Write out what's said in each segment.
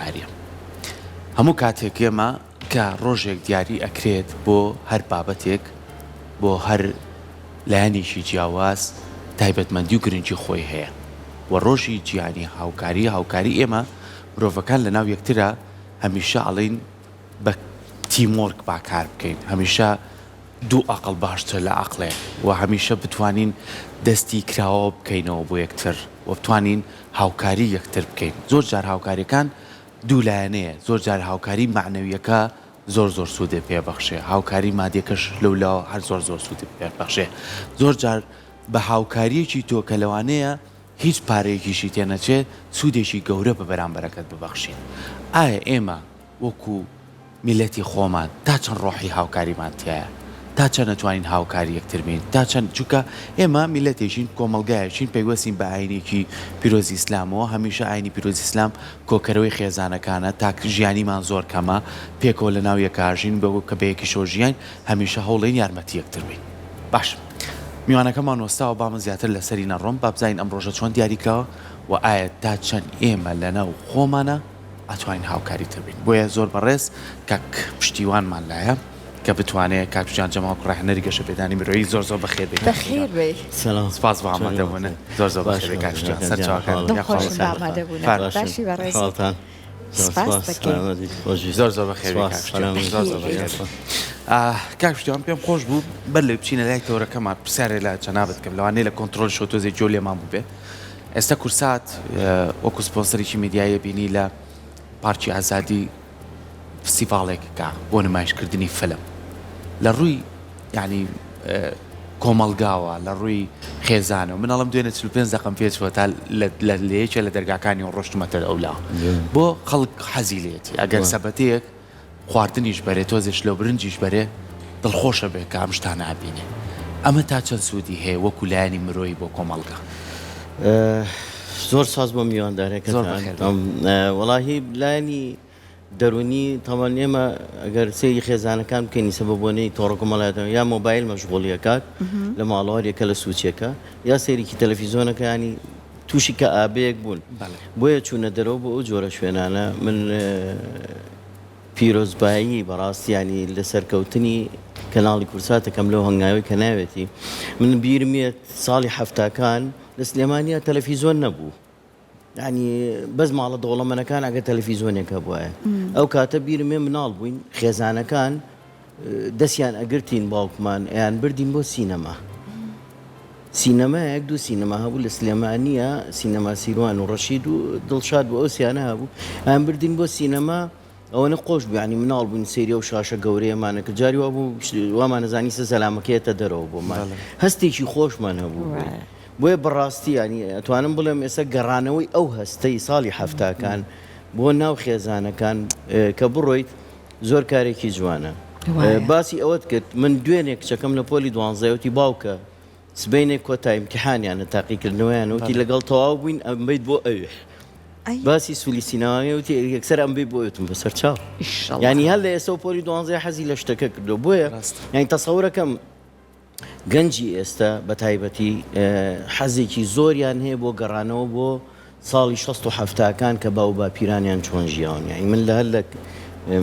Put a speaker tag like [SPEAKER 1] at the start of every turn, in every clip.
[SPEAKER 1] هاوکاریە. هەموو کاتێک ئێمە کە ڕۆژێک دیاری ئەکرێت بۆ هەر بابەتێک، بۆ هەر لایەنێکی جیاواز تایبەتمەندی و گرنگی خۆی هەیە و ڕۆژی جیهانی هاوکاری، هاوکاری ئێمە مرۆڤەکان لەناو یەکترا هەمیشە ئەڵێین بە teamwork با کار بکەین، هەمیشە دوو ئەقڵ باشترە لە ئەقڵێک و هەمیشە بتوانین دەستی کراوە بکەینەوە بۆ یەکتر و بتوانین هاوکاری یەکتر بکەین. زۆر جار هاوکاریەکان دوو لایەنەیە، زۆر جار هاوکاری مەعنەویەکە زۆر زۆر سوودێ پێ بەخشێ، هاوکاری مادیەکەش لەو لاوە هەر زۆر زۆر سوودی پێ بەخشێ. زۆر جار بە هاوکاریەکی تۆ کە لەوانەیە هیچ پارەیەکیشی تێ نەچێ سوودێکی گەورە بە بەرامبەرەکەت ببەخشیت. ئایا ئێمە وەکو میللەتی خۆمان تا چەند ڕۆحی هاوکاریمان تیایە؟ تا چەند ئەتوانین هاوکاری یەکتر بین؟ تا چەند چونکە ئێمە میللەتێکین کۆمەڵگایەکین پەیوەستین بە ئاینێکی پیرۆزی ئیسلامەوە هەمیشە ئاینی پیرۆزی ئیسلام کۆکەرەوەی خێزانەکانە تاک ژیانیمان زۆر کەمە پێکەوە لەناو یەکاژین بە کە بەیەکیشەوە ژیاین هەمیشە هەوڵێین یارمەتی یەکتر بین باش میوانەکەمان وەستاوە با من زیاتر لەسەری نەڕۆم با بزانین ئەم ڕۆژە چۆن دیاری کراوە و ئایا تا چەند ئێمە لەناو خۆمانە ئەتوانین هاوکاری تر بین بۆیە زۆر بەڕێز کاک پشتیوانمان لایە کە بتوانێ کاک پشتیوان جەماڵ کوڕی گەشەپێدانی مرۆیی زۆر زۆر بەخێر بێی
[SPEAKER 2] بەخێر بێی.
[SPEAKER 1] سلام سپاس بۆ ئامادەبوونت زۆر زۆر بەخێر بێی کاک پشتیوان سەرچاوەکان
[SPEAKER 2] دڵخۆشم بە ئامادەبوونت باشی بەڕێزی سپاس دەکەین.
[SPEAKER 1] زۆر زۆر بەخێر بێی کاک پشتیوان زۆر زۆر بەخێر بێی. کاک پشتیوان پێم خۆش بوو بەر لەوەی بچینە لای تەورەکەمان پرسیارێ لە جەنابت بکەم لەوانەیە لە کۆنترۆڵی شەو تۆزێ گوێ لێمان بووبێ ئێستا کورسات وەکو سپۆنسەرێکی میدیایی بینی لە پارکی ئازادی فستیڤاڵێک کە بۆ نمایشکردنی فلم لە ڕووی یعنی کۆمەڵگاوە لە ڕووی خێزانەوە من ئەڵم دوێنێ 45 دقم پێ چوە تا لە یەکێ لە دەرگاکانی و ڕۆشتمەتە ئەولا بۆ خەڵک حەزی لێتی ئەگەر سەبەتەیەک خواردنیش بەرێ تۆزێ شلەو برنجیش بەرێ دڵخۆشە بێ کە ئەم شتانە ئەبینێ ئەمە تا چەند سوودی هەیە وەکو لایەنی مرۆیی بۆ کۆمەڵگا؟
[SPEAKER 3] زۆر سپاس بۆ میواندارەکەتان.
[SPEAKER 1] زۆر بەخێر بێی.
[SPEAKER 3] وەڵاهی لایەنی دەروونی تەبعەن ئێمە ئەگەر سەیری خێزانەکان بکەین ئیسە بە بۆنەی تۆڕە کۆمەڵایەتیەکان یا مۆبایل مەشغوڵی ئەکات لە ماڵەوە هەر یەکە لە سوچێکە یا سەیرێکی تەلەفیزۆنەکە یانی تووشی کەئابەیەک بوون بۆیە چوونە دەرەوە بۆ ئەو جۆرە شوێنانە من پیرۆزبایی بەڕاستی ینی لە سەرکەوتنی کەناڵی کورساتەکەم لەو هەنگاوی کە ناوێتی من بیرمێت ساڵی حەفتاکان لە سلێمانیا تەلەفیزۆن نەبوو ینی بەس ماڵە دەوڵەمەنەکان ئەگە تەلەفیزۆنێک هەبواە ئەو کاتە بیرمێ مناڵ بووین خێزانەکان دەستیان ئەگرتین باوکمان ئەیان بردین بۆ سینەما سینەمایەک دوو سینەما هەبوو لە سلێمانیە سینەما سیروان و ڕەشید و دڵشاد بۆ ئەو سیانە هەبوو ئەیان بردین بۆ سینەما ئەوەنە قۆش بوو یعنی مناڵ بووین سەیری ئەو شاشە گەورەیەمانە کرد جاری وا بوو وامانەزانی سە زەلامەکەیەتە دەرەوە بۆمان هەستێکی خۆشمان هەبوو بۆیە بەڕاستی ینی ئەتوانم بڵێم ئێستا گەڕانەوەی ئەو هەستەی ساڵی حەفتاکان بۆ ناو خێزانەکان کە بڕۆیت زۆر کارێکی جوانە. باسی ئەوەت کرد من دوێنێ کچەکەم لە پۆلی دوانزەیە وتی باوکە سبەینێ کۆتا ئیمتیحانیانە تاقیکردنەوەیان وتی لەگەڵ تەواو بووین ئەمبەیت بۆ ئەوێ باسی سولی سینەماوی وتی یەکسەر ئەمبەی بۆ ئەوێ وتم بەسەر چاو یانی هەر لە ئێستا پۆلی دوانزەیە حەزی لە شتەکە کردووە بۆیە یانی تەسەورەکەم گەنجی ئێستا بە تایبەتی حەزێکی زۆریان هەیە بۆ گەڕانەوە بۆ ساڵی شەست و حەفتاکان کە باو باپیرانیان چۆن ژیاون یانی من لە هەر لە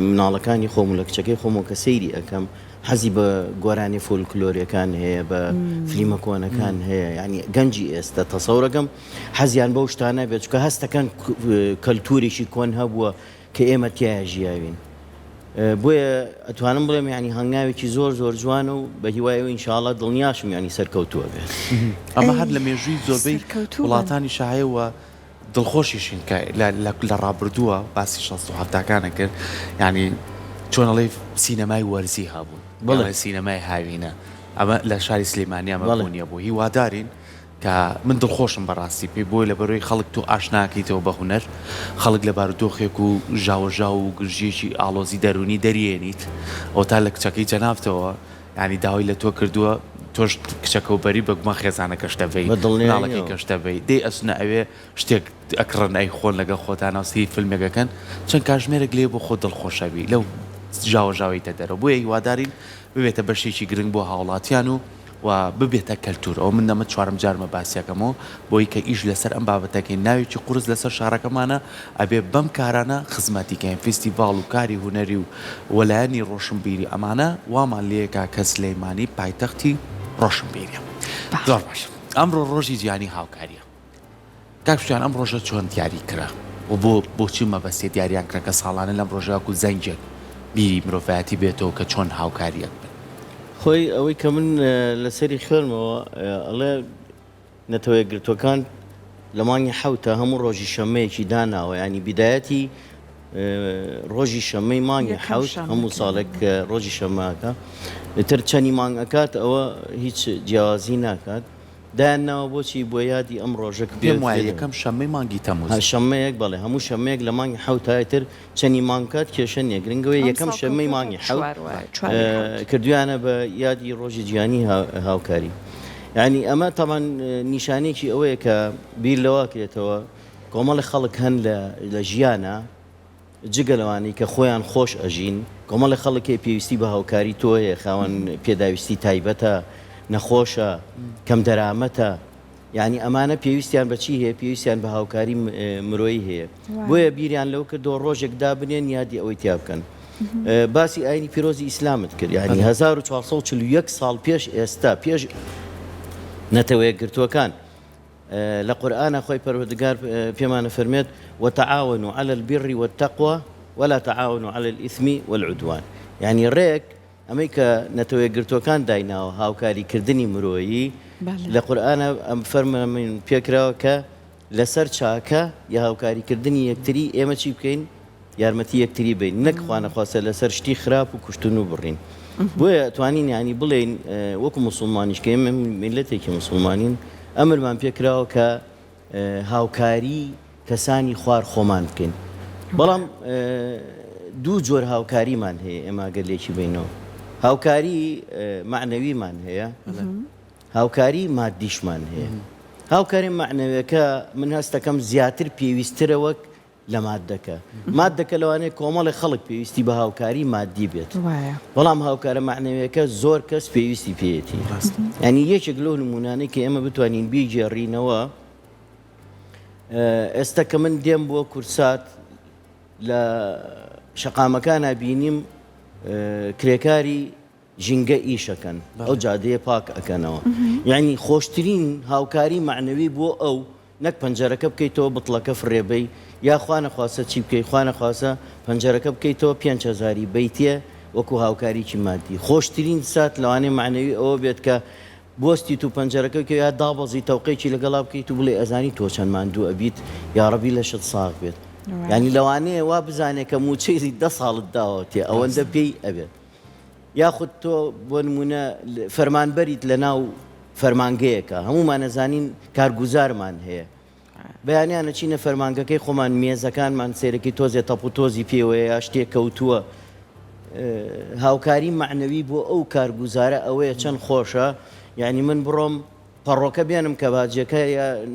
[SPEAKER 3] مناڵەکانی خۆم و لە کچەکەی خۆمەوە کە سەیری ئەکەم حەزی بە گۆرانی فۆلکلۆریەکان هەیە بە فلیمە کۆنەکان هەیە یانی گەنجی ئێستا تەسەورەکەم حەزیان بەو شتانە بێت چونکە هەستەکەن کەلتورێکی کۆن هەبووە کە ئێمە تیایا ژیاوین بۆیە ئەتوانم بڵێم یانی هەنگاوێکی زۆر زۆر جوانە و بە هیوای ئەوەی ئینشاڵا دڵنیاشم یانی سەرکەوتووە بێت.
[SPEAKER 1] ئەمە هەر لە مێژووی زۆربەی وڵاتانی شایە و دڵخۆشیشین کە لە ڕابردووە باسی شەست و حەفتاکانە کرد یانی چۆن ئەڵێی سینەمای وەرزی هەبوون بەڵێ سینەمای هاوینە ئەمە لە شاری سلێمانی ئەمە بوونیە بوو هیوادارین کە من دڵخۆشم بەڕاستی پێی بۆیە لەبەرئەوەی خەڵک تۆ ئاشناکەیتەوە بە هونەر خەڵک لە بارودۆخێک و ژاوەژاو و گرژیەکی ئاڵۆزی دەروونی دەریێنیت ئەوەتا لە کچەکەی جەنابتەوە یانی داوای لە تۆ کردووە تۆش کچەکەو بەری بەگومان خێزانەکەشت ئەبەی
[SPEAKER 3] بە دڵنیاییەوە.
[SPEAKER 1] مناڵەکەی کەشت ئەبەی دەی ئەچنە ئەوێ شتێک ئەکڕن ئەیخۆن لەگەڵ خۆتانا و سەیری فیلمێک ئەکەن چەند کاژمێرێک لێ بۆ خۆت دڵخۆش ئەبی لەو ژاوەژاوەیتە دەرەوە بۆیە هیوادارین ببێتە بەشێکی گرنگ بۆ هاوڵاتیان و. و ببێتە کەلتور ئەوە من ئەمە چوارەم جارمە باسیەکەمەوە بۆی کە ئیش لەسەر ئەم بابەتەکەین ناوێکی قورس لەسەر شارەکەمانە ئەبێ بەم کارانە خزمەتی کەین فیستیڤاڵ و کاری هونەری و و لایەنی ڕۆشنبیری ئەمانە وامان لێکا کە سلەیمانی پایتەختی ڕۆشنبیریە زۆر باش ئەمڕۆ ڕۆژی جیهانی هاوکاریە. کاک شوان ئەم ڕۆژە چۆن دیاری کرا و بۆ بۆچی مەبەستێ دیاریان کرا کە ساڵانە لەم ڕۆژە وەکو زەنگێک بیری مرۆڤایەتی بێتەوە کە چۆن هاوکاریەک بن؟
[SPEAKER 3] خۆی ئەوەی کە من لەسەری خوێنمەوە ئەڵێ نەتەوە یەکگرتووەکان لە مانگی حەوتا هەموو ڕۆژی شەممەیەکی داناوە یانی بیدایەتی ڕۆژی شەممەی مانگی حەوت هەموو ساڵێک ڕۆژی شەممەکە ئیتر چەنی مانگ ئەکات ئەوە هیچ جیاوازی ناکات دایان ناوە بۆچی؟ بۆ یادی ئەم ڕۆژە کە
[SPEAKER 1] پێم وایە یەکەم شەممەی مانگی تەموز.
[SPEAKER 3] ها شەممەیەک بەڵێ هەموو شەممەیەک لە مانگی حەوتا ئیتر چەنی مانگ کات کێشە نیە گرنگ ئەوەیە یەکەم
[SPEAKER 2] ئەمساڵ
[SPEAKER 3] شەممەی
[SPEAKER 2] کەوتۆتە
[SPEAKER 3] مانگی حەوت
[SPEAKER 2] چوار وایە چواری حەوت.
[SPEAKER 3] کردویانە بە یادی ڕۆژی جیهانی هاوکاری یانی ئەمە تەبعەن نیشانەیەکی ئەوەیە کە بیر لەوە کرێتەوە کۆمەڵی خەڵک هەن لە لە ژیانا جگە لەوانەی کە خۆیان خۆش ئەژین، کۆمەڵێک خەڵک هەیە پێویستی بە هاوکاری تۆ هەیە، خاوەن پێداویستی تایبەتە، نەخۆشە، کەمدەرامەتە، یانی ئەمانە پێویستیان بە چی هەیە؟ پێویستیان بە هاوکاری مرۆیی هەیە. بۆیە بیریان لەوە کردەوە ڕۆژێک دابنێن یادی ئەوەی تیا بکەن. باسی ئاینی پیرۆزی ئیسلامت کرد، یانی 1441 ساڵ پێش ئێستا، پێش نەتەوەیەکگرتووەکان، لە قورئانا خوای پەروەردگار پێمان ئەفەرموێت، وتعاونوا علی البر والتقوی ولا تعاونوا علی الاثم والعدوان، یانی ڕێک ئەمەی کە نەتەوە یەکگرتووەکان دایناوە هاوکاری کردنی مرۆیی لە قورئانا ئەم فەرمانەمان پێکراوە کە لەسەر چاکە یا هاوکاری کردنی یەکتری ئێمە چی بکەین؟ یارمەتی یەکتری بەین نەک خوانەخواستە لەسەر شتی خراپ و کوشتن و بڕین بۆیە توانین یانی بڵێین وەکو موسڵمانیش کە ئێمە میللەتێکی موسڵمانین ئەمرمان پێ کراوە کە هاوکاری کەسانی خوار خۆمان بکەین بەڵام دوو جۆر هاوکاریمان هەیە ئێمە گەر لێکی بینەوە هاوکاری معنەویمان هەیە هاوکاری مادیشمان هەیە هاوکاری معنەوەکە من هەستەکەم زیاتر پێویسترە وەک لە ماددەکە. ماددەکە لەوانەیە کۆمەڵێک خەڵک پێویستی بە هاوکاری ماددی بێت، بەڵام هاوکارە مەعنەویەکە زۆر کەس پێویستی پێیەتی. یانی یەکێک لەو نموونانەی کە ئێمە بتوانین بیگێڕینەوە، ئێستا کە من دێم بۆ کوردسات لە شەقامەکانا بینیم کرێکاری ژینگە ئیش ئەکەن ئەو جادەیە پاک ئەکەنەوە یانی خۆشترین هاوکاری مەعنەوی بۆ ئەو نەک پەنجەرەکە بکەیتەوە بتڵەکە فڕێبەی یا خوا نەخواستە چی بکەی خوا نەخواستە پەنجەرەکە بکەیتەوە 5000ی بەیتێ وەکو هاوکاریی مادی خۆشترین سات لەوانەیە مەعنەوی ئەوە بێت کە بوەستیت و پەنجەرەکە بکەی یا دابەزی تەوقێکی لەگەڵا بکەیت و بڵێ ئەزانی تۆ چەند ماندوو ئەبیت یاڕەبی لەشت ساغ بێت یانی لەوانەیە وا بزانێ کە موچەی دە ساڵت داوەتێ ئەوەندە پێی ئەبێت. یاخود تۆ بۆ نموونە فەرمانبەریت لە ناو فەرمانگەیەکە هەموومان ئەزانین کارگوزارمان هەیە بەیانیان ئەچینە فەرمانگەکەی خۆمان مێزەکانمان سێرەکی تۆزێ تەپ و تۆزی پێوەیە یا شتێک کەوتووە هاوکاری مەعنەوی بۆ ئەو کارگوزارە ئەوەیە چەند خۆشە یعنی من بڕۆم پەڕۆکە بێنم کە باجەکە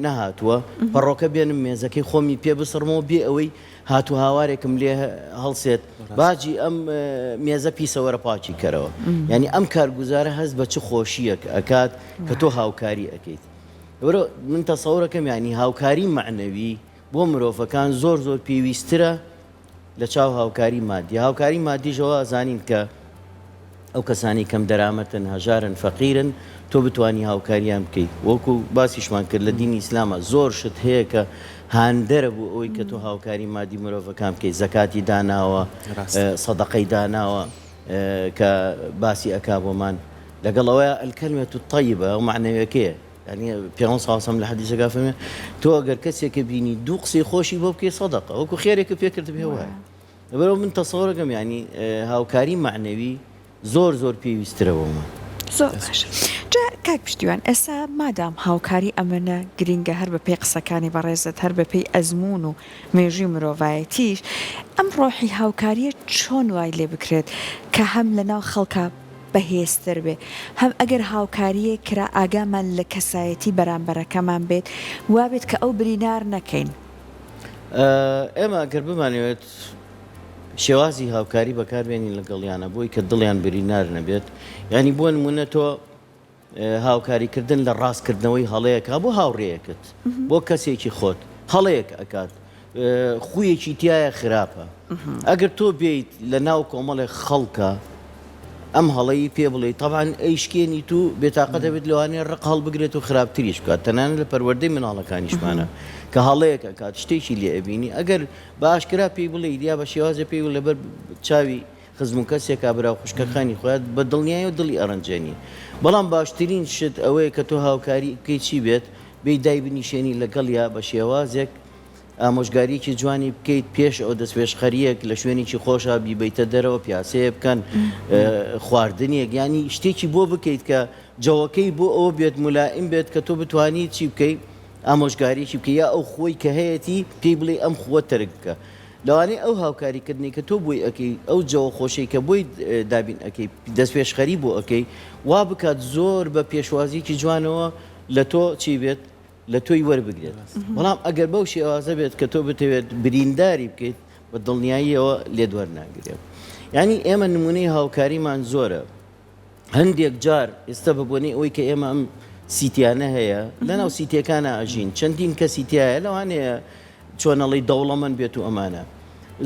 [SPEAKER 3] نەهاتووە، پەڕۆکە بێنم مێزەکەی خۆمی پێ بسڕمەوە بێ ئەوەی هات و هاوارێکم لێ هەڵسێت باجی ئەم مێزە پیسە وەرە پاکی کەرەوە. یانی ئەم کارگوزارە هەست بە چ خۆشییەک ئەکات کە تۆ هاوکاری ئەکەیت. لەبەرئەوە من تەسەورەکەم یانی هاوکاری مەعنەوی بۆ مرۆڤەکان زۆر زۆر پێویسترە لە چاو هاوکاری مادی. هاوکاری مادیش ئەوە ئەزانین کە ئەو کەسانەی کەم دەرامەتن، هەژارن، فەقیرن، تۆ بتوانی هاوکاریان بکەی. وەکو باسیشمان کرد لە دینی ئیسلاما زۆر شت هەیە کە هاندەرە بۆ ئەوەی کە تۆ هاوکاری مادی مرۆڤەکان بکەی. زەکاتی داناوە، سەدەقەی داناوە کە باسی ئەکا بۆمان. لەگەڵ ئەوەیا الکلمە الطیبە ئەو مەعنەویەکەیە. یانی پێغەمبەر صلی اللە علیە وسلم لە حەدیسەکە فەرمی تۆ ئەگەر کەسێکە بینی دوو قسەی خۆشی بۆ بکەی سەدەقە وەکو خێرێکە پێ کردبێ وایە لەبەرئەوە من تەسەوەرەکەم یانی هاوکاری مەعنەوی زۆر زۆر پێویسترە بۆمان.
[SPEAKER 2] زۆر باشە جا کاک پشتیوان ئێستا مادام هاوکاری ئەمەنە گرینگە هەر بە پێی قسەکانی بەڕێزت هەر بە پێی ئەزموون و مێژووی مرۆڤایەتیش ئەم ڕۆحی هاوکاریە چۆن وای لێ بکرێت کە هەم لە ناو خەڵکا بەهێزتر بێ هەم ئەگەر هاوکاریەک کرا ئاگامان لە کەسایەتی بەرامبەرەکەمان بێت وابێت کە ئەو برینار نەکەین.
[SPEAKER 3] ئێمە گەر بمانەوێت شێوازی هاوکاری بەکار بێنین لەگەڵیانە بۆی کە دڵیان برینار نەبێت یانی بۆ نمونە تۆ. هاوکاریکردن لە ڕاستکردنەوەی هەڵەیەکە بۆ هاوڕێیەکت بۆ کەسێکی خۆت هەڵەیەک ئەکات خویەکی تایە خراپە ئەگەر تۆ بێیت لە ناو کۆمەڵێک خەڵکە ئەم هەڵەی پێ بڵێ تەبعەن ئەیشکێنیت و بێتاقەت دەبێت لەوانەیە ڕق هەڵبگرێت و خراپتریش بکات تەنانەت لە پەروەردەی مناڵەکانیشمانە کە هەڵەیەک ئەکات شتێکی لێ ئەبینی ئەگەر بە ئاشکرا پێی بڵێیت یا بە شێوازێ پێی بڵێ لەبەر چاوی خزم و کەسێکا برا و خوشکەکانی خۆیان بە دڵنیایەوە دڵی ئەڕەنجێنی بەڵام باشترین شت ئەوەیە کە تۆ هاوکاری بکەی چی بێت بێی دایبنیشێنی لەگەڵیا بە شێوازێک ئامۆژگاریەکی جوانی بکەیت پێش ئەو دەستپێشخەریەک لە شوێنێکی خۆشا بیبەیتە دەرەوە پیاسەیە بکەن خواردنێک یانی شتێکی بۆ بکەیت کە جەوەکەی بۆ ئەوە بێت ملائیم بێت کە تۆ بتانی چی بکەیت ئامۆژگاریی بکەی یا ئەو خۆی کە هەیەتی پێی بڵێ ئەم خووە تەرک بکە لەوانەیە ئەو هاوکاریکردنەی کە تۆ بۆی ئەکەی ئەو جەوە خۆشەی کە بۆی دابین ئەکەی دەستپێشخەری بۆ ئەکەی وا بکات زۆر بە پێشوازیەکی جوانەوە لە تۆ چی بێت لە تۆی وەربگرێت بەڵام ئەگەر بەو شێوازە بێت کە تۆ بتەوێت برینداری بکەیت بە دڵنیاییەوە لێت وەرناگرێت یعنی ئێمە نمونەی هاوکاریمان زۆرە هەندێک جار ئێستا بە بۆنەی ئەوەی کە ئێمە ئەم سیتیانە هەیە لەناو سیتیەکانە ئەژین چەندین کەسی تایە لەوانەیە چۆنەڵی دەوڵەمەند بێت و ئەمانە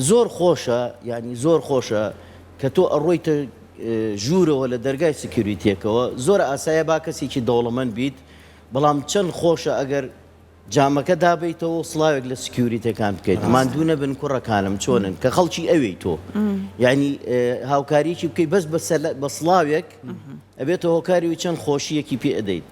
[SPEAKER 3] زۆر خۆشە یعنی زۆر خۆشە کە تۆ ئەڕۆیتە ژوورەوە لە دەرگای security ەکەوە زۆر ئاسایە با کەسێکی دەوڵەمەند بیت بەڵام چەند خۆشە ئەگەر جامەکە دابەیتەوە و سڵاوێک لە security ەکان بکەیت ماندوو نەبن کوڕەکانم چۆنن کە خەڵکی ئەوێی تۆ یعنی هاوکاریەکی بکەیت بەس بە سڵاوێک ئەبێتە هۆکاری و چەند خۆشیەکی پێ ئەدەیت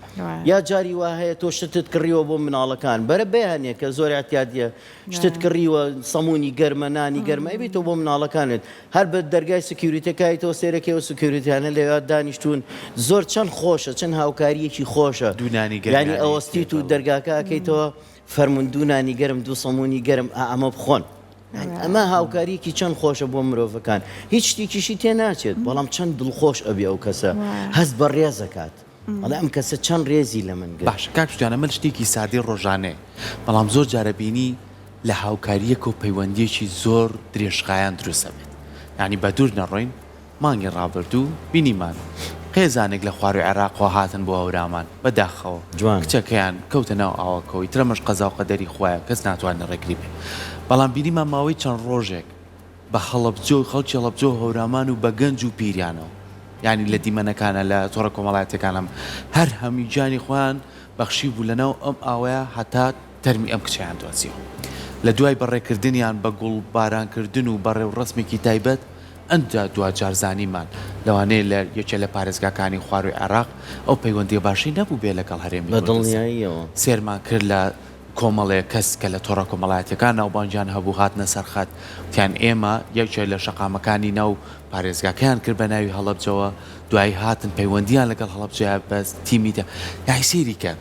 [SPEAKER 3] یا جاری وا هەیە تۆ شتت کڕیوە بۆ مناڵەکان بەرە بەیانێک کە زۆر اعتیادیە شتت کڕیوە سەمونی گەرمە نانی گەرمە ئەبیتەوە بۆ مناڵەکانت هەر بە دەرگای security ەکایتەوە سێرەکەی و security یانە لەوێ دانیشتوون زۆر چەند خۆشە چەند هاوکاریەکی خۆشە
[SPEAKER 1] دوو نانی گەرمیان
[SPEAKER 3] یانی ئەوەستیت و دەرگاکە ئەکەیتەوە فەرموون دوو نانی گەرم دوو سەمونی گەرم ئا ئەمە بخۆن ئەمە هاوکاریەکی چەند خۆشە بۆ مرۆڤەکان هیچ شتێکیشی تێ ناچێت بەڵام چەند دڵخۆش ئەبێ ئەو کەسە هەست بە ڕێزەکات ئەڵێ ئەم کەسە چەند ڕێزی لە من گرت.
[SPEAKER 1] باشە کاک شتیان ئەمە شتێکی سادەی ڕۆژانەیە بەڵام زۆر جارە بینی لە هاوکارییەک و پەیوەندییەکی زۆر درێژخایەن دروست ئەبێت یانی بە دوور نەڕۆین مانگی ڕابردوو بینیمان خێزانێک لە خواروی عێراقەوە هاتن بۆ هەورامان بە داخەوە
[SPEAKER 3] جوان.
[SPEAKER 1] کچەکەیان کەوتە ناو ئاوەکەوە ئیتر ئەمەش قەزا و قەدەری خوایە کەس ناتوانێت ڕێگری بێ بەڵام بینیمان ماوەی چەند ڕۆژێک بە هەڵەبجە و خەڵکی هەڵەبجە و هەورامان و بە گەنج و پیریانەوە یانی لە دیمەنەکانە لە تۆڕە کۆمەڵایەتیەکان هەم هەر هەمووی گیانی خۆیان بەخشی بوو لەناو ئەم ئاوەیە هەتا تەرمی ئەم کچەیان دۆزیەوە لە دوای بەڕێکردنیان بە گوڵ باران کردن و بە ڕێوڕەسمێکی تایبەت ئەنجا دواجار زانیمان لەوانەیە لە یەکێ لە پارێزگاکانی خواروی عێراق ئەو پەیوەندیە باشەی نەبووبێ لەگەڵ هەرێمی
[SPEAKER 3] بە
[SPEAKER 1] کوردستان
[SPEAKER 3] دڵنیاییەوە.
[SPEAKER 1] سێرمان کرد لە کۆمەڵێک کەس کە لە تۆڕە کۆمەڵایەتیەکان ناوبانگیان هەبوو هاتنە سەر خەت وتیان ئێمە یەکێ لە شەقامەکانی ناو پارێزگاکەیان کرد بە ناوی هەڵەبجەوە دوایی هاتن پەیوەندیان لەگەڵ هەڵەبجەیا بەست تیمی تە یانی سەیری کە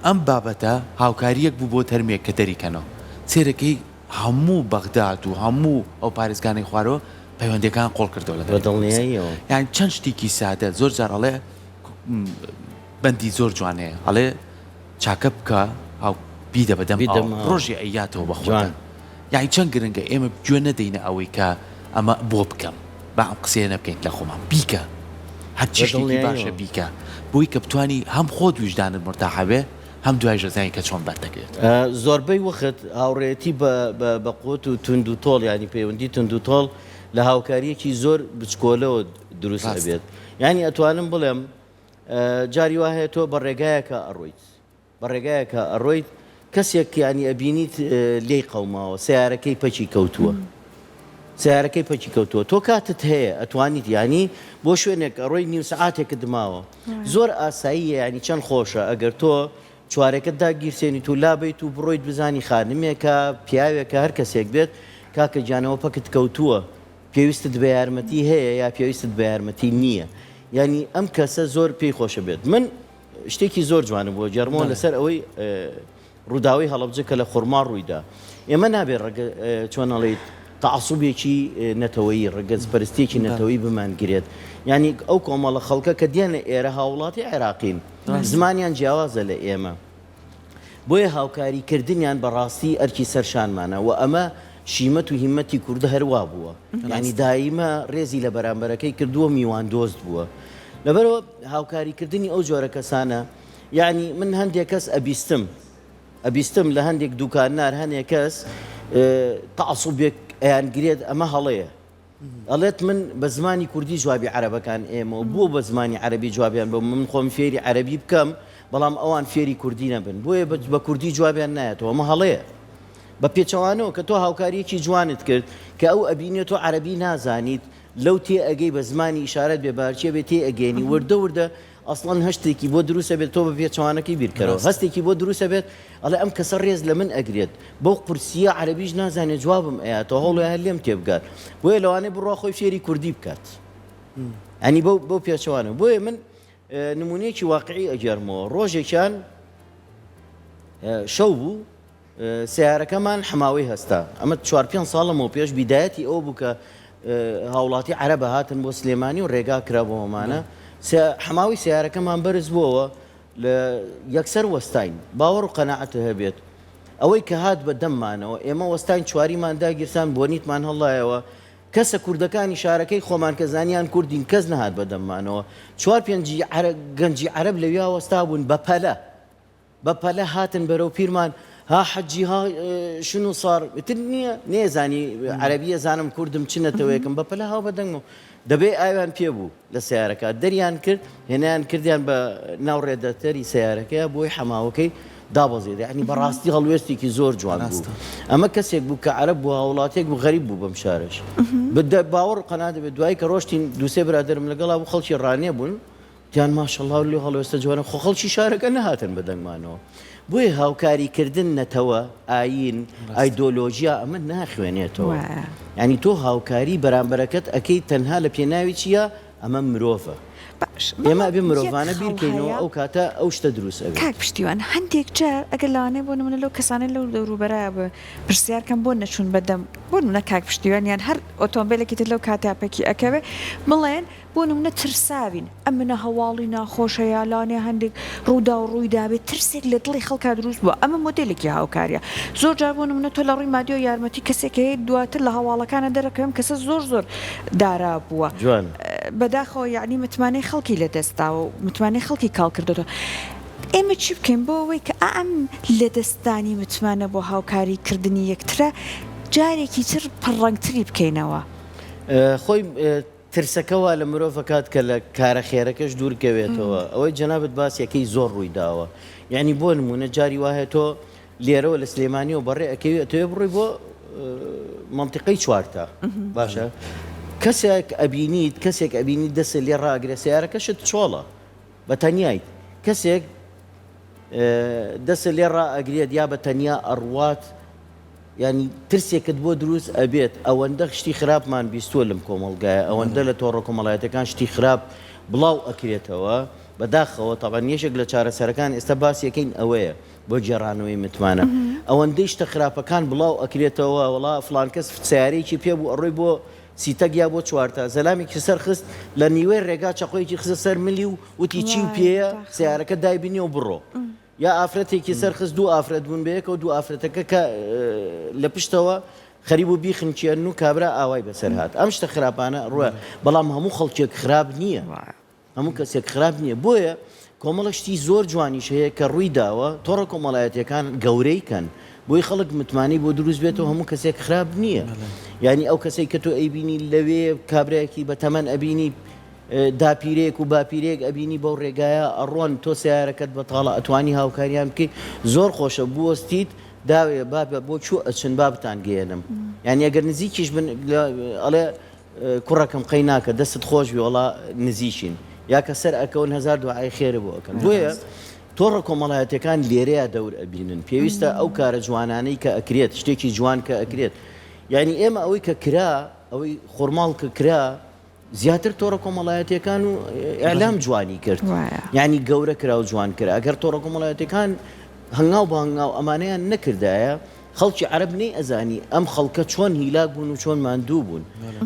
[SPEAKER 1] ئەم بابەتە هاوکاریەک بوو بۆ تەرمێک کە دەریکەنەوە سەیرەکەی هەموو بەغداد و هەموو ئەو پارێزگانەی خوارەوە پەیوەندیەکان قۆڵ کردەوە لەگەڵ
[SPEAKER 3] بە دڵنیاییەوە.
[SPEAKER 1] یانی چەند شتێکی سادە زۆر جار ئەڵێ بەندی زۆر جوان هەیە ئەڵێ چاکە بکە ئاو بیدە بە دەم
[SPEAKER 3] بیدەم
[SPEAKER 1] ئاو
[SPEAKER 3] ئاو.
[SPEAKER 1] ڕۆژێ ئەیاتەوە بە خۆتا
[SPEAKER 3] جوان.
[SPEAKER 1] یانی چەند گرنگە ئێمە گوێ نەدەینە ئەوەی کە ئەمە بۆ بکەم با ئەم قسەیە نەبکەین لە خۆمان بیکە هەرچی
[SPEAKER 3] بە
[SPEAKER 1] شتێکی باشە
[SPEAKER 3] دڵنیاییەوە.
[SPEAKER 1] بیکە بۆی کە بتانی هەم خۆت ویژدانت مورتاحە بێ هەم دوایش ئەزانی کە چۆن بەردەکەوێت.
[SPEAKER 3] زۆربەی وەخت هاوڕێیەتی بە بە بە قوت و توند و تۆڵ یانی پەیوەندی توند و تۆڵ لە هاوکارییەکی زۆر بچکۆلەوە دروست
[SPEAKER 1] ڕاستە.
[SPEAKER 3] ئەبێت یانی ئەتوانم بڵێم جاری وا هەیە تۆ بە ڕێگایەکا ئەڕۆیت بە ڕێگایەکا ئەڕۆیت کەسێک یانی ئەبینیت لێی قەوماوە سەیارەکەی پەکی کەوتووە سەیارەکەی پەکی کەوتووە تۆ کاتت هەیە ئەتوانیت یانی بۆ شوێنێک ئەڕۆی نیو سەعاتێکت ماوە زۆر ئاساییە یانی چەند خۆشە ئەگەر تۆ چوارەکەت داگیرسێنیت و لابەیت و بڕۆیت بزانی خانمێکە پیاوێکە هەر کەسێک بێت کاکە گیانەوە پەکت کەوتووە پێویستت بە یارمەتی هەیە یا پێویستت بە یارمەتی نییە یانی ئەم کەسە زۆر پێی خۆشە بێت من شتێکی زۆر جوانە بۆ گێڕمەوە لەسەر ئەوەی ڕووداوی هەڵەبجە کە لە خورما ڕوویدا ئێمە نابێت ڕەگە چۆن ئەڵێیت تەعەسوبێکی نەتەوەیی ڕەگەزپەرستیەکی نەتەوەیی بمانگرێت یانی ئەو کۆمەڵە خەڵکە کە دێنە ئێرە هاوڵاتی عێراقین زمانیان جیاوازە لە ئێمە بۆیە هاوکاری کردنیان بە ڕاستی ئەرکی سەر شانمانە و ئەمە شیمەت و هیمەتی کوردە هەر وا بووە یانی دایمە ڕێزی لە بەرامبەرەکەی کردووە میوان دۆست بووە. لەبەرەوە هاوکاریکردنی ئەو جۆرە کەسانە یعنی من هەندێک کەس ئەبیستم ئەبیستم لە هەندێک دوکاننار هەنێک کەس تەعسوبێک ئەیانگرێت ئەمە هەڵەیە ئەڵێت من بە زمانی کوردی جوابی عەرەبەکان ئێمەوە بۆ بە زمانی عەرەبی جوابیان بەم من خۆم فێری عەرەبی بکەم بەڵام ئەوان فێری کوردی نەبن بۆیە بە کوردی جوابیان نایەتەوە ئەمە هەڵەیە بە پێچەوانەوە کە تۆ هاوکاریەکی جوانت کرد کە ئەو ئەبینێت تۆ عەرەبی نازانیت لەو تێ ئەگەی بە زمانی ئیشارەت بێ بارچیە بێ تێ ئەگەێنی وردە وردە ئەسڵەن هەشتێکی بۆ دروست ئەبێت تۆ بە پێچەوانەکەی بیرکەرەوە هەستێکی بۆ دروست ئەبێت ئەڵێ ئەم کەسە ڕێز لە من ئەگرێت بەو قورسیە عەرەبیش نازانێت جوابم ئەیاتەوە هەوڵێ هەر لێم تێبگات بۆیە لەوانەیە بڕوا خۆی فێری کوردی بکات ئەنی بەو بەو پێچەوانە بۆیە من نمونەیەکی واقعی ئەگێڕمەوە ڕۆژێکیان شەو بوو سەیارەکەمان حەماوەی هەستا. ئەمە چوار پێنج ساڵ لەمەو پێش بیدایەتی ئەوە بوو کە هاوڵاتی عەرەب هاتن بۆ سلێمانی و ڕێگا کرا بۆ ئەمانە. حەماوەی سەیارەکەمان بەرز بووەوە لە یەکسەر وەستاین. باوەڕ و قەناعەت هەبێت. ئەوەی کە هات بە دەممانەوە ئێمە وەستاین چواریمان داگیرسان بۆنیتمان هەڵایەوە. کەسە کوردەکانی شارەکەی خۆمان کە زانیان کوردین کەس نەهات بە دەممانەوە. چوار پێنجی گەنجی عەرەب لەویا وەستابوون بە پەلە. بە پەلە هاتن بەرەو پیرمان ها حەجی ها شنو صار ئیتر نییە نێزانی عەرەبیە زانم کوردم چ نەتەوەیەکم بە پەلە هاو بە دەنگم دەبێ ئاویان پێ بوو لە سیارەکە دەریان کرد هێنیان کردیان بە ناو ڕێدەتەری سیارەکەی بۆی حەماوەکەی دابەزێت یعنی بەڕاستی هەڵوێستێکی زۆر جوان بوو ئەمە کەسێک بوو کە عەرەب بوو هاوڵاتێک بوو غەریب بوو بەم شارش باوەڕ قەنات بێت دوای کە ڕۆشتین دووسێ برادرم لەگەڵا بوو خەڵکی ڕانیە بوون گیان ماشەڵا لۆ هەڵوێستە جوانە خۆ خەڵکی شارەکە نەهاتن بە دەنگمانەوە بۆیە هاوکاری کردن نەتەوە ئایین ئایدۆلۆژیا ئەمە ناخوێنێتەوە یانی تۆ هاوکاری بەرامبەرەکەت ئەکەی تەنها لە پێناوی چییە ئەمە مرۆڤە
[SPEAKER 2] باش
[SPEAKER 3] ئێمە
[SPEAKER 2] بەڵام
[SPEAKER 3] ئەبێ
[SPEAKER 2] یەک
[SPEAKER 3] مرۆڤانە
[SPEAKER 2] خاڵ
[SPEAKER 3] بیرکەینەوە
[SPEAKER 2] هەیە
[SPEAKER 3] ئەو کاتە ئەو شتە دروست ئەبێت.
[SPEAKER 2] کاک پشتیوان هەندێک جار ئەگەر لەوانەیە بۆ نمونە لەو کەسانەی لەو دەوروبەرە پرسیار کەم بۆ نەچوون بە دەم بۆ نمونە کاک پشتیوان یان هەر ئۆتۆمبێلێکی تر لەو کاتە پەکی ئەکەوێ بڵێن بۆ نمونە ترساوین ئەمنە هەواڵی ناخۆش هەیە لەوانەیە هەندێک ڕووداو ڕووی دابێت ترسێک لە دڵی خەڵکا دروست بووە ئەمە مۆدێلێکی هاوکاریە زۆر جار بۆ نمونە تۆ لە ڕووی مادیەوە یارمەتی کەسێک هەیە دواتر لە هەواڵەکانە دەرەکەوێ ئەم کەسە زۆر زۆر دارا بووە
[SPEAKER 3] جوانە.
[SPEAKER 2] بەداخەوە یەعنی متمانەی خەڵکی لە دەست داوە و متمانەی خەڵکی کاڵ کردۆتەوە ئێمە چی بکەین بۆ ئەوەی کە ئەم لەدەستدانی متمانە بۆ هاوکاری کردنی یەکترە جارێکی تر پڕڕەنگتری بکەینەوە؟
[SPEAKER 3] خۆی ترسەکە وا لە مرۆڤ ئەکات کە لە کارە خێرەکەش دوور کەوێتەوە ئەوەی جەنابت باسی ئەکەی زۆر ڕووی داوە یعنی بۆ نمونە جاری وا هەیە تۆ لێرەوە لە سلێمانیەوە بەڕێ ئەکەوی ئەتەوێ بڕۆی بۆ مەنتیقەی چوارتا باشە کەسێک ئەبینیت کەسێک ئەبینیت دەستێ لێ ڕاگرێ سیارەکەشت چۆڵە بە تەنیایت کەسێک دەستێ لێ ڕائەگرێت یا بە تەنیا ئەڕوات یانی ترسێکت بۆ دروست ئەبێت ئەوەندە شتی خراپمان بیستووە لەم کۆمەڵگایە ئەوەندە لە تۆڕە کۆمەڵایەتەکان شتی خراپ بڵاو ئەکرێتەوە بەداخەوە تەبعەن یەکێک لە چارەسەرەکان ئێستا باسی ئەکەین ئەوەیە بۆ گێڕانەوەی متمانە ئەوەندەی شتە خراپەکان بڵاو ئەکرێتەوە وەڵا فڵان کەس سەیارەیەکی پێ بوو ئەڕۆی بۆ سیتەک یا بۆ چوارتا زەلامێکی سەرخست لە نیوەی ڕێگا چەقۆیەکی خستە سەر ملی و وتی چی و پێیە سەیارەکە دایبنێ و بڕۆ یا ئافرەتێکی سەرخست دوو ئافرەت بوون بەیەکەوە دوو ئافرەتەکە کە لە پشتەوە خەریک بوو بیخنکێنن و کابرا ئاوای بەسەر هات ئەم شتە خراپانە ڕوە بەڵام هەموو خەڵکێک خراپ نییە هەموو کەسێک خراپ نییە بۆیە کۆمەڵە شتی زۆر جوانیش هەیە کە ڕووی داوە تۆڕە کۆمەڵایەتیەکان گەورەی کەن بۆی خەڵک متمانەی بۆ دروست بێتەوە هەموو کەسێک خراپ نییە یعنی ئەو کەسێک کە تۆ ئەیبینی لەوێ کابراایەکی بەتەمەن ئەبینی داپیرەیەک و باپیرەیەک ئەبینی بەو ڕێگایە ئەڕۆن تۆ سەیارەکەت بەتاڵە ئەتوانی هاوکاریان بکەی زۆر خۆشە بوەستیت داوێ بابە بۆ کوێ ئەچن با بتان گەیەنم یانی ئەگەر نزیکیش بن ئەڵێ کوڕەکەم قەی ناکە دەستت خۆش بێ وەڵا نزیکین یا کە سەر ئەکەون هەزار دوعای خێرە بۆ ئەکەن بۆیە تۆڕە کۆمەڵایەتەکان لێرەیە دەور ئەبینن پێویستە ئەو کارە جوانانەی کە ئەکرێت شتێکی جوان کە ئەکرێت یعنی ئێمە ئەوەی کە کرا ئەوەی خۆرماڵ کە کرا زیاتر تۆڕە کۆمەڵایەتیەکان و ئیعلام جوانی کرد یانی گەورە کرا و جوان کرا ئەگەر تۆڕە کۆمەڵایەتیەکان هەنگاو بە هەنگاو ئەمانەیان نەکردایە خەڵکی عەرەب نەی ئەزانی ئەم خەڵکە چۆن هیلاک بوون و چۆن ماندوو بوون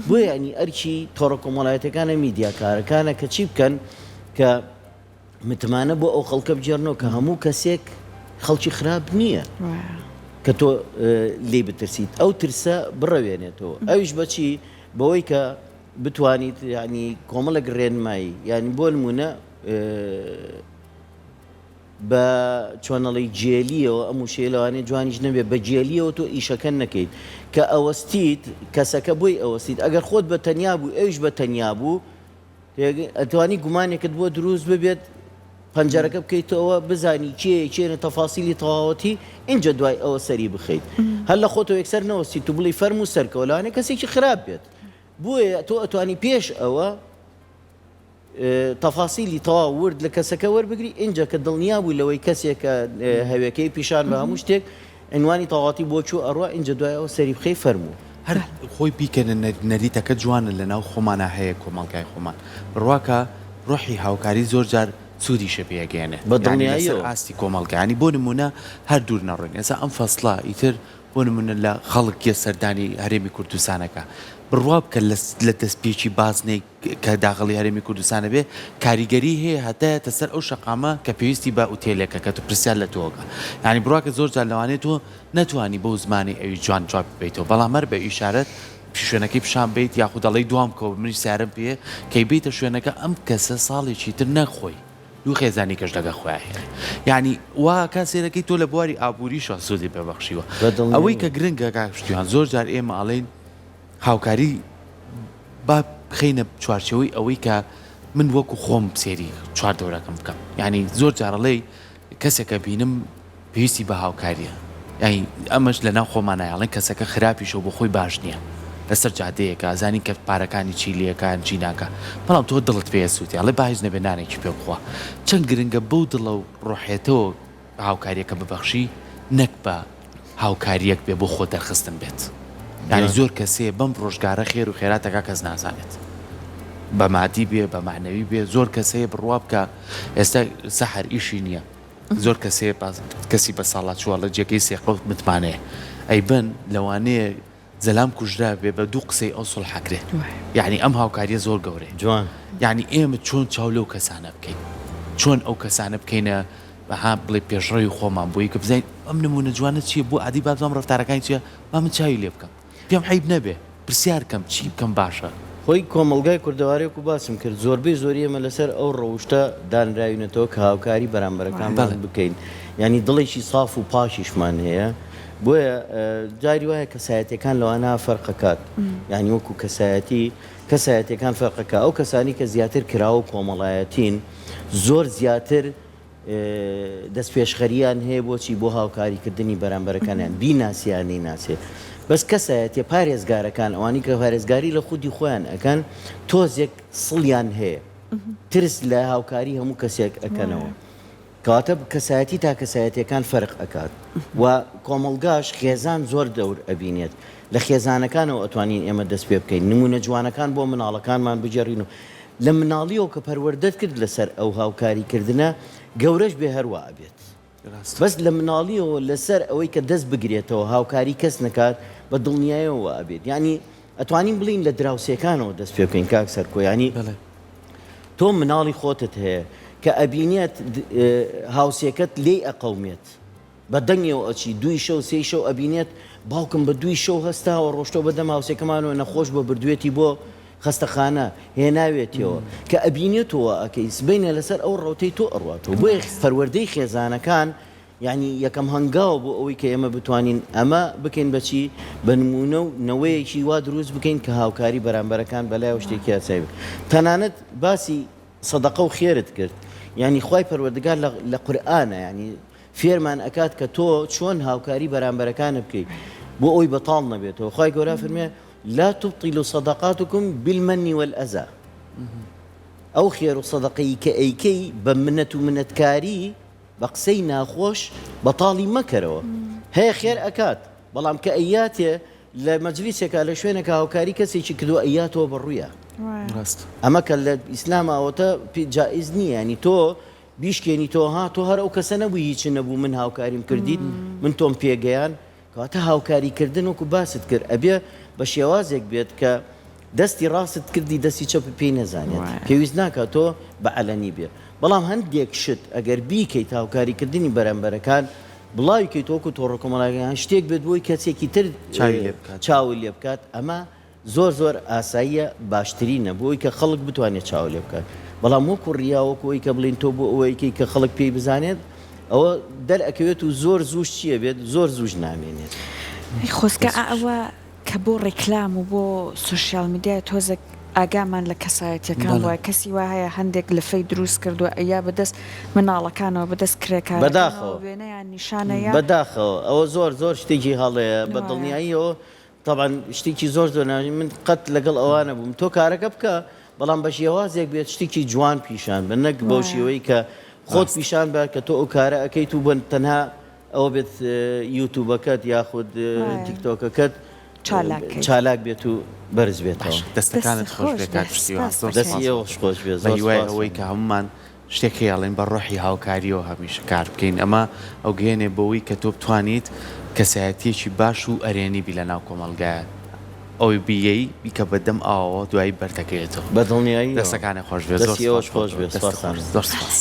[SPEAKER 3] بۆیە ینی ئەرکی تۆڕە کۆمەڵایەتەکانە میدیاکارەکانە کە چی بکەن کە متمانە بۆ ئەو خەڵکە بگێڕنەوە کە هەموو کەسێک خەڵکی خراپ نییە کە تۆ لێی بترسیت ئەو ترسە بڕەوێنێتەوە ئەویش بەچی بەوەی کە. بتوانیت یانی کۆمەڵێک ڕێنمایی یانی بۆ نمونە بە چۆنەڵی گێلیەوە ئەم وشەیە لەوانەیە جوانیش نەبێ بە گێلیەوە تۆ ئیشەکە نەکەیت کە ئەوەستیت کەسەکە بۆی ئەوەستیت ئەگەر خۆت بە تەنیا بوو ئەویش بە تەنیا بوو ئەتوانی گومانێکت بۆ دروست ببێت پەنجەرەکە بکەیتەوە بزانی کێیە کێ نیە تەفاسیلی تەواوەتی ئینجا دوای ئەوە سەری بخەیت هەر لە خۆتەوە یەکسەر نەوەستیت و بڵێی فەرموو سەرکەوە لەوانەیە کەسێکی خراپ بێت بۆیە تۆ ئەتوانی پێش ئەوە تەفاسیلی تەواو ورد لە کەسەکە وەربگری ئینجا کە دڵنیا بووی لەوەی کەسێکە هەوێکەی پیشان بە هەموو شتێک عنوانی تەواوەتی بۆ چوو ئەڕوا ئینجا دوای ئەوە سەری بخەی فەرموو.
[SPEAKER 1] هەر خۆی بیکەنە نەریتەکە جوانە لەناو خۆمانا هەیە کۆمەڵگای خۆمان بڕواکە ڕۆحی هاوکاری زۆر جار سوودیشە پێ ئەگەیەنێت
[SPEAKER 3] بە
[SPEAKER 1] یانی لەسەر
[SPEAKER 3] دڵنیاییەوە.
[SPEAKER 1] ئاستی کۆمەڵگا یانی بۆ نموونە هەر دوور نەڕۆین ئێستا ئەم فەسڵە ئیتر بۆ نموونە لە خەڵک یە سەردانی هەرێمی کوردستان ئەکا بڕوا بکە لە لە دەستپێکی بازنەی کە داخڵی هەرێمی کوردستان ئەبێ کاریگەری هەیە هەتا یەتە سەر ئەو شەقامە کە پێویستی بە ئوتێلێکە کە تۆ پرسیار لە تۆ ئەکا یانی بڕواکە زۆر جار لەوانەیە تۆ نەتوانی بەو زمانەی ئەوی جوان جواب ببەیتەوە بەڵام هەر بە ئیشارەت شوێنەکەی پیشان بەیت یاخود ئەڵێی دوام بکەوە منیش سەیارەم پێیە کەی بێیتە شوێنەکە ئەم کەسە ساڵێکی تر نەک خۆی دوو خێزانی کەش لەگەڵ خۆیا هێنێ یانی وا کا سێرەکەی تۆ لە بواری ئابووریشەوە سوودی پێ بەخشیوە ئەوەی کە گرنگە کاک پشتیوان زۆر جار ئێمە ئەڵێین هاوکاری با بخەینە چوارچێوەی ئەوەی کە من وەکو خۆم سێری چواردەورەکەم بکەم یانی زۆر جار ئەڵێی کەسێکە بینم پێویستی بە هاوکاریە یانی ئەمەش لەناو خۆمانا ئەڵێن کەسەکە خراپیشە و بۆ خۆی باش نییە لەسەر جادەیەکە ئەزانی کە پارەکانی چی لێکا یان چی ناکا بەڵام تۆ دڵت پێ ئەسووتێ ئەڵێ با هیچ نەبێ نانێکی پێ بخوا چەند گرنگە بەو دڵە و ڕۆحێتەوە هاوکاریەکە ببەخشی نەک بە هاوکاریەک بێ بۆ خۆ دەرخستن بێت یانی زۆر کەس هەیە بەم ڕۆژگارە خێر و خێرات ئەکا کەس نازانێت بە مادی بێ بە مەعنەوی بێ زۆر کەس هەیە بڕوا بکە ئێستا سەحەر ئیشی نییە زۆر کەس هەیە کەسی بە ساڵاچووە ئەڵێ جێگەی سێقە و متمانەیە ئەیبەن لەوانەیە زەلام کوژرا بێ بە دوو قسەی ئەو سوڵح ئەکرێ یەعنی ئەم هاوکاریە زۆر گەورەیە
[SPEAKER 3] جوان.
[SPEAKER 1] یەعنی ئێمە چۆن چاو لەو کەسانە بکەین چۆن ئەو کەسانە بکەینە ها بڵێ پێشڕەوی خۆمان بۆی کە بزانین ئەم نمونە جوانە چیە بۆ ئادی با بزانم ڕەفتارەکانی چیە با من چاوی لێ بکەم پێم عەیب نەبێ پرسیار کەم چی بکەم باشە.
[SPEAKER 3] خۆی کۆمەڵگای کوردەواری وەکو باسم کرد زۆربەی زۆری ئێمە لەسەر ئەو ڕەوشتە دانراوینەتەوە کە هاوکاری بەرامبەرەکانمان بکەین یانی دڵێکی ساف و پاکیشمان هەیە بۆیە جاری وایە کەسایەتیەکان لەوانە فەرقەکات یانی وەکو کەسایەتی کەسایەتیەکان فەرقەکە ئەو کەسانی کە زیاتر کراوە و کۆمەڵایەتین زۆر زیاتر دەستپێشخەریان هەیە بۆچی بۆ هاوکاریکردنی بەرامبەرەکانیان بیناسی یان نەیناسێ بەس کەسایەتیە پارێزگارەکان ئەوانی کە پارێزگاری لە خودی خۆیان ئەکەن تۆزێک سڵیان هەیە ترس لە هاوکاری هەموو کەسێک ئەکەنەوە کەواتە کەسایەتی تا کەسایەتیەکان فەرق ئەکات و کۆمەڵگاش خێزان زۆر دەور ئەبینێت لە خێزانەکانەوە ئەتوانین ئێمە دەست پێ بکەین نمونە جوانەکان بۆ مناڵەکانمان بگێڕین و لە مناڵیەوە کە پەروەردەت کرد لەسەر ئەو هاوکاری کردنە گەورەش بێ هەروا ئەبێت بەس لە مناڵیەوە لەسەر ئەوەی کە دەست بگرێتەوە هاوکاری کەس نەکات بە دڵنیایەوە وا ئەبێت یانی ئەتوانین بڵێین لە دراوسێکانەوە دەست پێ بکەین کاک سەرکۆ یانی تۆ مناڵی خۆتت هەیە کە ئەبینێت هاوسێکەت لێی ئەقەومێت بە دەنگیەوە ئەچی دووی شەو سێی شەو ئەبینێت باوکم بە دووی شەو هەستاوە ڕۆشتەوە بە دەم هاوسێکەمانەوە نەخۆش بووە بردوێتی بۆ خەستەخانە هێناوێتیەوە کە ئەبینێتەوە ئەکەی سبەینێ لەسەر ئەو ڕەوتەی تۆ ئەڕواتەوە بۆیە پەروەردەی خێزانەکان یانی یەکەم هەنگاوە بۆ ئەوەی کە ئێمە بتوانین ئەمە بکەین بە چی؟ بە نموونە و نەوەیەکی وا دروست بکەین کە هاوکاری بەرامبەرەکان بەلایەوە شتێکی ئاسایی بێت. تەنانەت باسی سەدەقە و خێرت کرد یانی خوای پەروەردگار لە لە قورئانە یانی فێرمان ئەکات کە تۆ چۆن هاوکاری بەرامبەرەکانت بکەیت بۆ ئەوەی بەتاڵ نەبێتەوە خوای گەورە فەرموێ لا تبطلوا صدقاتکم بالمن والأذى ئەو خێر و سەدەقەی کە ئەیکەی بە منەت و منەتکاری بە قسەی ناخۆش بەتاڵی مەکەرەوە هەیە خێر ئەکات بەڵام کە ئەیاتێ لە مەجلیسێکا لە شوێنێکا هاوکاری کەسێکی کردوە ئەیاتەوە بە ڕویا
[SPEAKER 1] ڕاست.
[SPEAKER 3] ئەمە کە لە ئیسلاما ئەوەتە پێ جائیز نییە یانی تۆ بیشکێنیتەوە ها تۆ هەر ئەو کەسە نەبووی هیچ نەبوو من هاوکاریم کردیت من تۆم پێگەیان کەواتە هاوکاری کردن وەکو باست کرد ئەبێ بە شێوازێک بێت کە دەستی ڕاستت کردی دەستی چەپت پێی نەزانێت پێویست ناکات تۆ بە عەلەنی بێ بەڵام هەندێک شت ئەگەر بیکەیت هاوکاری کردنی بەرامبەرەکان بڵاوی کەیت وەکو تۆڕە کۆمەڵایەکان شتێک بێت بۆی کەسێکی تر
[SPEAKER 1] چاوی لێ بکات
[SPEAKER 3] چاوی لێ بکات ئەمە. زۆر زۆر ئاساییە باشترینە بۆ ئەوی کە خەڵک بتوانێت چاو لێ بکات بەڵام وەکو ڕیا وەکو ئەوی کە بڵین تۆ بۆ ئەوەیکەی کە خەڵک پێی بزانێت ئەوە دەرئەکەوێت و زۆر زووش چیە بێت زۆر زووش نامێنێت.
[SPEAKER 2] ئەی خۆزگە ئەوە کە بۆ ڕیکلام و بۆ سۆشیال میدیایە تۆزێک ئاگامان لە کەسایەتیەکان
[SPEAKER 1] بەڵێ.
[SPEAKER 2] بوایە کەسی وا هەیە هەندێک لفەی دروست کردوە ئەیا بەدەست مناڵەکانەوە بەدەست کرێکارەکانەوە
[SPEAKER 3] بەداخەوە
[SPEAKER 2] وێنەیان نیشانەیە.
[SPEAKER 3] بەداخەوە ئەوە زۆر زۆر شتێکی هەڵەیە بە
[SPEAKER 2] وایە.
[SPEAKER 3] دڵنیاییەوە تەبعەن شتێکی زۆر زۆر ناوی من قەت لەگەڵ ئەوانە بووم تۆ کارەکە بکە بەڵام بە شێوازێک بێت شتێکی جوان پیشان بە نەک بەو شێوەی کە خۆت پیشان بە کە تۆ ئەو کارە ئەەکەیت و بن تەنها ئەوە بێت یوتوبەکەت یاخود تیکتۆکەکەت چالاک بێت و بەرز بێتەوە.
[SPEAKER 1] دەستەکانت خۆش بێت کاک پشتیوان زۆر
[SPEAKER 3] دەستی ئێوەش خۆش بێت
[SPEAKER 1] زۆر هیوای ئەوەی کە هەمومان شتێک هەیە ئەڵێن بە ڕۆحی هاوکاریەوە هەمیشە کار بکەین ئەمە ئەوگەیەنێ بەوەی کە تۆ بتوانیت کەسایەتیەکی باش و ئەرێنی بی لەناو کۆمەڵگایە ئەوەی بیەی بیکە بە دەم ئاوەوە دوایی بەردەکەوێتەوە
[SPEAKER 3] بە دڵنیاییەوە
[SPEAKER 1] دەستەکانت خۆش بێت زۆر
[SPEAKER 3] دەستی ئێوەش
[SPEAKER 1] سوپاس
[SPEAKER 3] خۆش بێت
[SPEAKER 1] دەستت
[SPEAKER 3] سوپاستان
[SPEAKER 1] خۆش زۆر سوپاس.